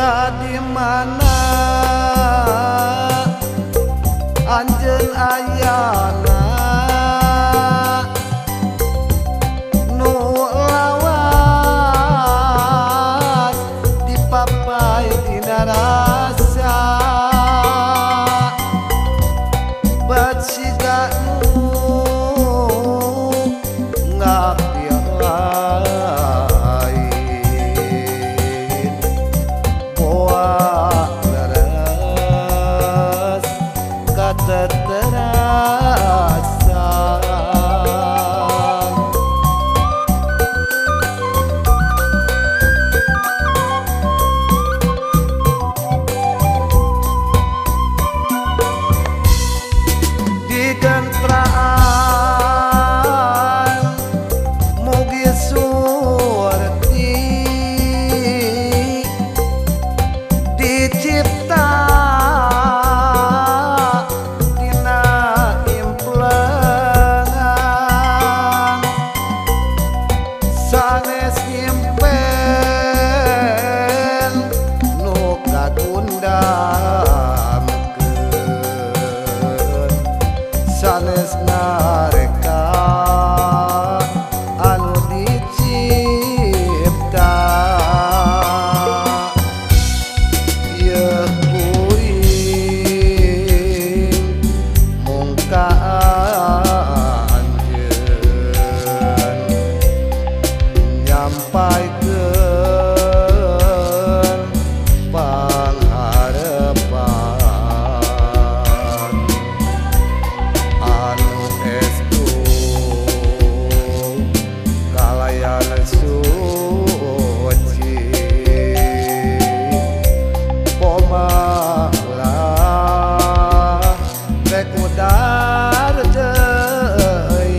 Tadi mana anjeun ayana nu lawas dipapai dina rasa bat siga nu ngapir lain boa leres kateterasan. Digentraan mugi surti dicipta dina implengan sanes impen nu kagundamkeun sanes nareka anu dicipta. Yeuh kuring mung ka anjeun nyampaikeun pangharepan anu estu kalayan suci poma ulah rek mudar deui.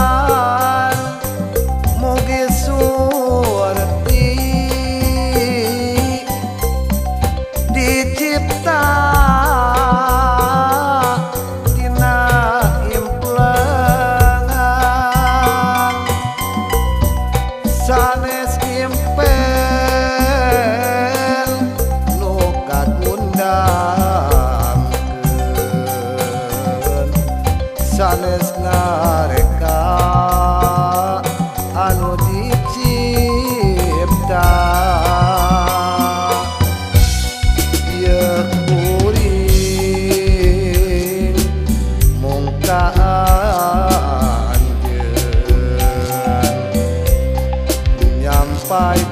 Digentraan mugi surti dicipta dina implengan sanes impen nu kagundamkeun sanes nareka anu dicipta. Yeuh kuring mung ka anjeun nyampaikeun